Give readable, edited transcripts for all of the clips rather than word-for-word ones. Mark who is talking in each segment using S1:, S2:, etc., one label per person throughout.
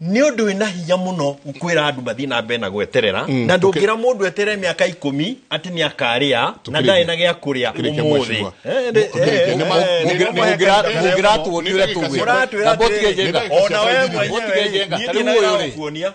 S1: Nĩ ũndũ wĩna hinya mũno kwĩra andũ mathiĩ na mbere na gweterera, na ndũngĩra mũndũ eterere mĩaka 10 atĩ nĩ akarĩa na ndarĩ na gĩa kũrĩa
S2: Tũkĩrĩkia,
S1: ũmũthĩ.
S2: mheshimiwa.
S1: Eh,
S2: Tũkĩrĩkia.
S3: Mũngĩratuonia ũrĩa tũgwĩka.
S1: Ũratwĩra
S3: Na botige
S1: atĩrĩrĩ,
S3: njenga.
S1: ona we mwenyewe
S3: Botige njenga.
S1: niĩ
S3: Ta rĩu
S1: ndĩ na
S3: ũyũ
S1: wĩra wa
S3: rĩ.
S1: kuonia.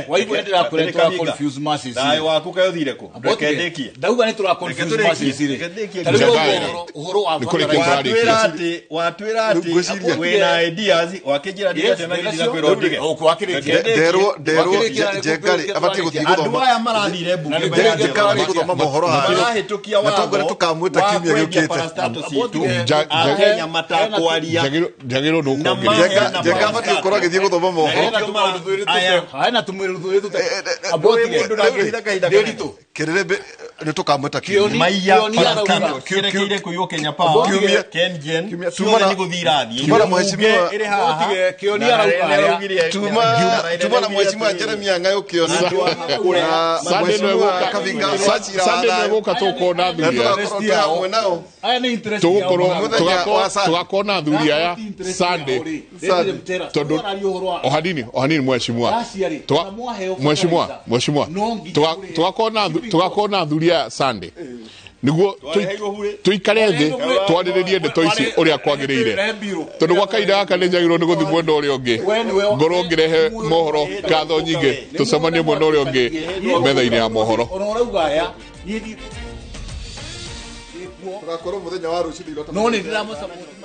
S3: Waigua nĩ ndĩrakwĩra
S1: Reke
S3: tũra
S1: Kavinga.
S3: confuse masses.
S1: Thayũ waku kaĩ ũthire kũ? Reke ndĩkie.
S3: Ndauga nĩ tũra confuse
S1: Reke
S3: masses
S1: tũrĩkie.
S3: rĩ.
S1: Reke ndĩkie.
S3: Ta rĩu
S2: Njenga
S3: ũguo
S2: rĩ.
S3: ũhoro wa
S2: Nĩ kũrĩkia
S3: fertilizer.
S1: Watwĩra atĩ watwĩra atĩ
S4: Ngwĩciria.
S1: wĩna ideas, wakĩnjĩra
S3: Yes,
S1: ndigate na
S3: wĩna
S1: gĩthira
S3: cio.
S1: kwĩra ũndige.
S3: O, wakĩrĩkia.
S1: Reke ndĩkie.
S4: Nderwo
S3: Wakĩrĩkia na
S4: Njenga rĩ
S3: nĩkũrĩkia
S4: abatiĩ gũthiĩ
S3: twarĩkia.
S1: Andũ
S4: gũthoma.
S1: aya marathire mbunge
S3: Na nĩ
S1: marathire
S4: Njenga arathiĩ gũthoma mohoro harĩa.
S1: marahĩtũkia
S4: Na toguo nĩ tũkamwĩta
S1: wa
S4: kiumia
S1: kwendia
S4: gĩũkĩte.
S1: parastatal citũ
S2: Nja-
S1: Akenya matakwaria.
S2: Njagĩrĩirwo nĩ
S1: Na
S2: ũkongerera.
S4: Njenga Njenga abatiĩ gũkorwo agĩthiĩ gũthoma mohoro.
S3: Hena tũmaũndũ twĩrĩ tũte. Hena tũmĩrũ twĩrĩ tũte.
S1: Ũyũ mũndũ ndangĩhitha kahinda kanene.
S3: Ndĩritũ.
S4: Kĩrĩrĩmbĩ nĩ tũkamwĩta kiumia.
S3: Kĩoni-
S1: Maiya
S3: Kĩoni arauga.
S1: parastatal cierekeire kũiywo Kenya Power,
S4: Kiumia-
S1: KenGen,
S4: Kiumia-
S1: ciothe
S4: tuma na-
S1: nĩ gũthiĩ irathiĩ.
S4: tuma na
S1: Mbunge
S4: mheshimiwa-
S1: ĩrĩ haha,
S3: Botige, Kĩoni
S1: na
S3: arauga
S1: Raila
S3: aya.
S4: Tuma na mheshimiwa
S1: atĩrĩrĩ,
S4: Jeremia Ng'ayo Kĩoni na
S2: Sunday no
S4: mheshimiwa
S2: ĩgũka.
S4: Kavinga Wachira wa
S2: Sunday no
S4: thayũ.
S2: ĩgũka tũgũkorwo na
S4: Na
S2: athuri aya.
S4: tũgakorwo twĩ hamwe nao.
S3: Aya nĩ interest
S2: Tũgũkorwo
S3: yao.
S4: Mũthenya wa Sunday.
S2: tũgakorwo na athuri aya Sunday.
S4: Sunday.
S2: Tondũ o hanini mheshimiwa.
S3: Acia rĩ, ona mwaheo
S2: Mheshimiwa,
S3: fertilizer,
S2: mheshimiwa,
S3: no nginya kũrĩhe.
S2: Tũgakorwo na athuri aya Sunday nĩguo
S1: Twareheirwo hurĩ.
S2: tũikare thĩ twarĩrĩrie ndeto ici ũrĩa kwagĩrĩire,
S3: Rehe mbirũ.
S2: tondũ gwa kahinda gaka nĩ njagĩrĩirwo nĩ gũthiĩ mwena ũrĩa ũngĩ
S3: We nĩwe-
S2: ngorwo ngĩrehe mohoro. Ngatho nyingĩ, tũcemanie mwena ũrĩa ũngĩ metha-inĩ ya mohoro.
S3: Ona ũrauga aya niĩ
S4: Tũgakorwo mũthenya wa rũciũ thĩinĩ wa
S3: no nĩ ndĩramũsupport.